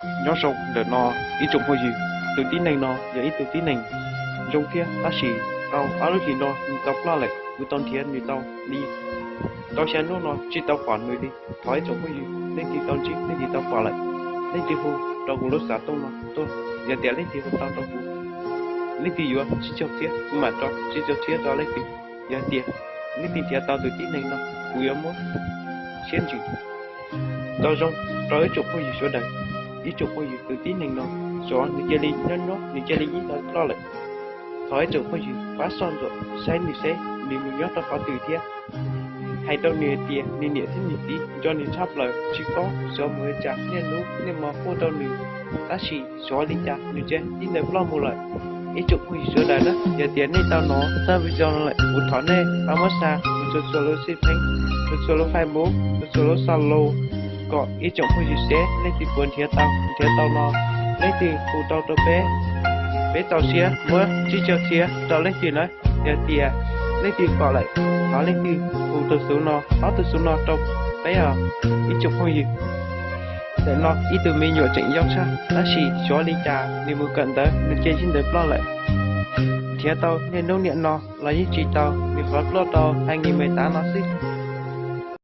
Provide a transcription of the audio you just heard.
Nyob zoo ntawm no ib tsoom phooj ywg, tus tib neeg no yog ib tug tib neeg zoo thiab, tab sis tau ob lub hlis no nws tau ploj lawm, kuv tau nrhiav nws tau li tau xya hnub no tsis tau pom nws li. Thov ib tsoom phooj ywg leej twg tau ntsib leej twg tau pom lawm, leej twg hu rau kuv lub xov tooj no tuaj. Yog tias leej twg hu tau rau kuv, leej twg yuav tsib caug txhiab kuv mam rau tsib caug txhiab rau leej twg. Yog tias leej twg nrhiav tau tus tib neeg no, kuv yuav muab siab ntsws. Tau zoo rau ib tsoom phooj ywg sawv daws, ib tsoom phooj ywg, tus tib neeg no xyov nws cia li nyob nyob nws cia li ib ntawd ploj lawm. Thov ib tsoom phooj ywg pab soj ntsuam saib nws seb nws mus nyob rau qhov twg thiab. Hais rau nws hais tias nws niam thiab nws txiv nco nws tshaj plaws, tsis paub xyov mus li cas, niaj hnub niaj hmo quaj rau nws, tab sis xyov li cas nws cia li ib ntawd ploj mus lawm. Ib tsoom phooj ywg sawv daws na, yog tias nej tau hnov txoj video no lawm, kuv thov nej pab muab xa mus txhua txhua lub xij pheej, txhua txhua lub Facebook, txhua txhua lub Zalo, kom ib tsoom phooj ywg seb leej twg puas nrhiav tau. Nrhiav tau no, leej twg hu tau rau peb, peb tau siab muab tsib caug txhiab rau leej twg na. Yog tias leej twg pom lawm, thov leej twg hu tus xov no, ob tug xov no rau peb os ib tsoom phooj ywg. Ntawm no ib tug me nyuam tseem yau tshaj, tab sis xyov li cas nws mus kawm ntawv nws cia li ib ntawd ploj lawm. Nrhiav tau niaj hnub niaj hmo los yeej tsis tau, nws qhov ploj tau hai nqe me tav no xwb.